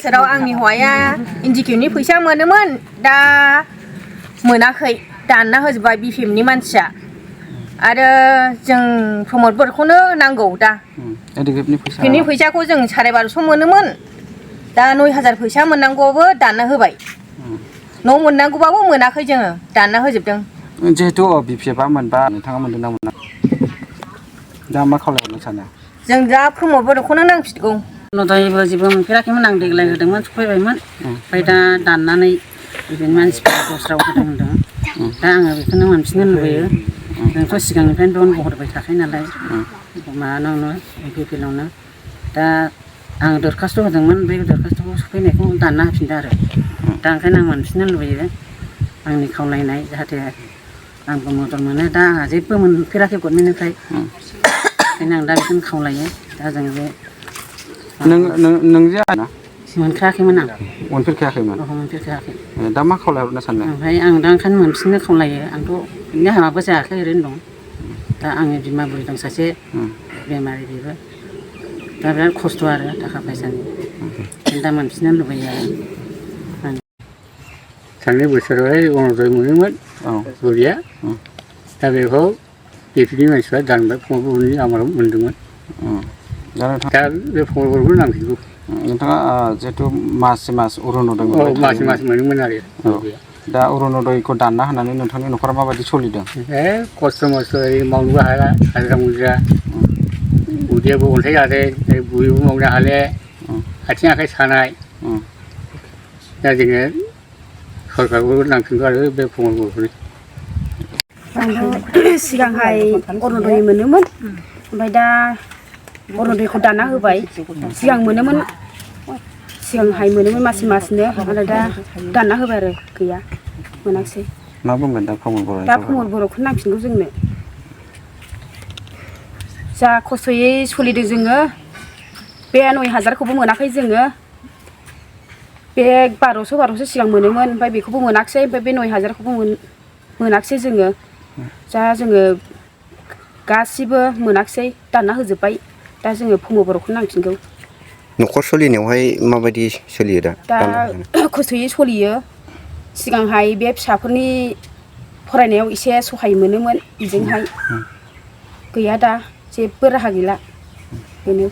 बोसोराव आंनि हौवाया इन्दिकिउनि फैसा मोनोमोन दा मोनाखै दानना होजोब्बाय बिपिएफनि मानसिया आरो जों प्रमद बर'खौनो नांगौ दा इन्दिकिउनि फैसाखौ जों 1250 मोनोमोन दा 9000 फैसा मोननांगौआबो दानना होबाय न' मोननांगौबाबो मोनाखै जोङो दानना होजोबदों जिहेतु बिपिएफआ मोनबा नोंथाङा मोनदों ना मोना दा मा खावलायहरनो सानो जों दा प्रमद बर'खौनो नांफिनगौ नदायबो जेबो मोनफेराखैमोन आं देग्लाय होदोंमोन सफैबायमोन ओमफ्राय दा दाननानै बिदिनो मानसिफ्रा दस्रायाव होदों होनदों दा आङो बेखौनो मोनफिननो लुबैयो जोंथ' सिगांनिफ्रायनो दन हरबाय थाखायो नालाय माबानावनो बिपिएलआवनो दा आं दरखास्त' होदोंमोन बे दरखास्त'खौ सफैनायखौ दानना होफिनदों आरो दा ओंखायनो आं मोनफिननो लुबैयो आंनि खावलायनाय जाहाथे आंबो मदद मोनो दा आंहा जेबो मोनफेराखै गभर्नमेन्टनिफ्राय ओंखायनो आं दा बेखौनो खावलायो दा जों बे नों जे मोनखायाखैमोन आं मोनफेरखायाखैमोन मोनफेरखायाखै दा मा खावलायहरनो सानदों ओमफ्राय आं दा ओंखायनो मोनफिननो खावलायो आंथ' बिनि हाबाबो जायाखै ओरैनो दं दा आंनि बिमा बुरि दं सासे बेमारि बेबो दा बिराद खस्थ' आरो थाखा फैसानि दा मोनफिननो लुबैयो आरो थांनाय बोसोरावहाय अरुनदय मोनोमोन बुरिया दा बेखौ बिपिएफनि मानसिफ्रा दानबाय प्रमद बर'नि आमाराव मोनदोंमोन दा बे प्रमद बर'खौनो नांफिनगौ नोंथाङा जिहेतु मास अरुनदय मास मोनोमोन आरो दा अरुनदयखौ दानना होनानै नोंथांनि न'खरा माबायदि सोलिदों खस्थ' मस्थ' ओरै मावनोबो हाया हाजिरा मुजिरा उदैयाबो अन्थाइ जादों बुरैबो मावनो हाले आथिं आखाइ सानाय दा जोङो सरकारखौ नांफिनगौ आरो बे प्रमद बर'खौनो आंथ' सिगांहाय अरुनदय मोनोमोन ओमफ्राय दा अरुनदयखौ दानना होबाय सिगां मोनोमोन सिगांहाय मोनोमोन मासनो आरो दा दानना होबाय आरो गैया मोनाखिसै मा बुंगोन दा प्रमद बर'खौ नांफिनगौ जोंनो जा खस्थ'यै सोलिदों जोङो बे 9000खौबो मोनाखै जोङो बे 1200 सिगां मोनोमोन ओमफ्राय बेखौबो मोनाखिसै ओमफ्राय बे 9000खौबो मोनाखिसै जोङो जा जोङो गासिबो मोनाखिसै दानना होजोब्बाय दा जोङो प्रमद बर'खौ नांफिनगौ न'खर सोलिनायावहाय माबायदि सोलियो दा खस्थ'यै सोलियो सिगांहाय बे फिसाफोरनि फरायनायाव एसे सहाय मोनोमोन बेजोंहाय गैया दा जेबो राहा गैला बेनो